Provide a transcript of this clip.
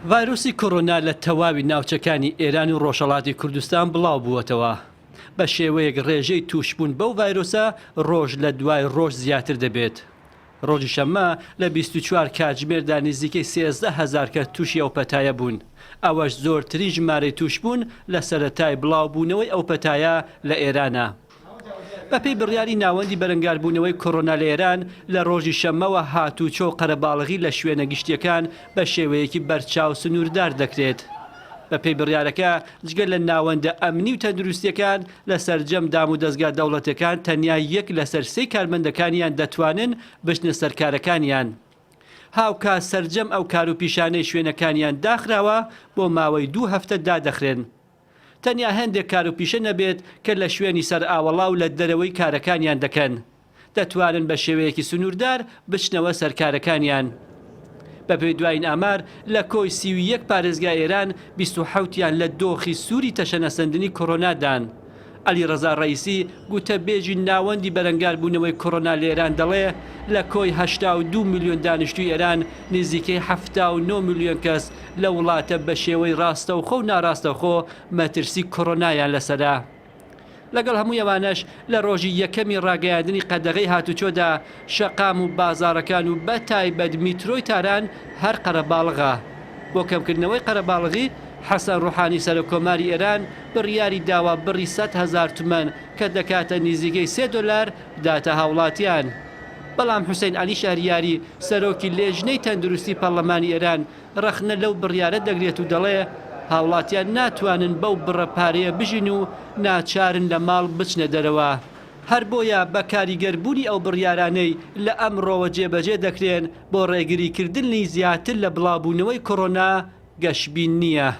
ڤایرۆسی کۆرۆنا لە تەواوی ناوچەکانی ئێران و ڕۆژهەڵاتی کوردستان بڵاو بووەتەوە. بە شێوەیەک ڕێژەی تووشبوون بەو ڤایرۆسە ڕۆژ لە دوای ڕۆژ زیاتر دەبێت. ڕۆژی شەممە لە 24 کاتژمێردا نزیکەی 13 هەزار کەس تووشی ئەو پەتایە بوون، ئەوەش زۆرترین ژمارەی تووشبوون لە سەرەتای بڵاوبوونەوەی ئەو پەتایە لە ئێرانە. بەپێی بڕیاری ناوەندی بەرەنگاربوونەوەی کۆرۆنا لە ئێران، لە ڕۆژی شەممەوە هاتووچۆ و قەرەباڵغی لە شوێنە گشتییەکان بە شێوەیەکی بەرچاو سنووردار دەکرێت. بەپێی بڕیارەکە، جگە لە ناوەندە ئەمنی و تەندروستییەکان، لە سەرجەم دامودەزگا دەوڵەتییەکان تەنیا یەک لەسەر سێی کارمەندەکانیان دەتوانن بچنە سەر کارەکانیان. هاوکات سەرجەم ئەو کار و پیشانەی شوێنەکانیان داخراوە بۆ ماوەی دوو هەفتە دادەخرێن. تەنیا هەندێک کار و پیشە نەبێت کە لە شوێنی سەرئاوەڵا و لە دەرەوەی کارەکانیان دەکەن، دەتوانن بە شێوەیەکی سنووردار بچنەوە سەر کارەکانیان. بەپێی دوایین ئامار، لە کۆی 31 پارێزگای ئێران، 27 یان لە دۆخی سووری تەشەنەسەندنی کۆرۆنادان. عەلیڕەزا ڕەئیسی، گوتەبێژی ناوەندی بەرەنگاربوونەوەی کۆرۆنا لە ئێران دەڵێ، لە کۆی 82 میلیۆن دانیشتووی ئێران، نزیکەی 79 میلیۆن کەس لە وڵاتە بە شێوەی ڕاستەوخۆ و ناڕاستەوخۆ مەترسی کۆرۆنایان لەسەرە. لەگەڵ هەمووی ئەوانەش لە ڕۆژی یەکەمی ڕاگەیاندنی قەدەغەی هاتوچۆدا شەقام و بازاڕەکان و بە تایبەت میترۆی تاران هەر قەرەباڵغە. بۆ کەمکردنەوەی قەرەباڵغی، حەسەن ڕوحانی سەرۆککۆماری ئێران بڕیاری داوە بڕی 100,000 تمەن کە دەکاتە نیزیکەی سێ دۆلار بداتە هاوڵاتیان. بەڵام حوسەین عەلی شەهریاری سەرۆکی لێژنەی تەندروستی پەڕلەمانی ئێران ڕەخنە لەو بڕیارە دەگرێت و دەڵێ، هاوڵاتیان ناتوانن بەو بڕە پارەیە بژین و ناچارن لە ماڵ بچنە دەرەوە. هەر بۆیە بە کاریگەربوونی ئەو بڕیارانەی لە ئەمڕۆوە جێبەجێ دەکرێن بۆ ڕێگریکردنی زیاتر لە بڵاوبوونەوەی کۆرۆنا گەشبین نییە.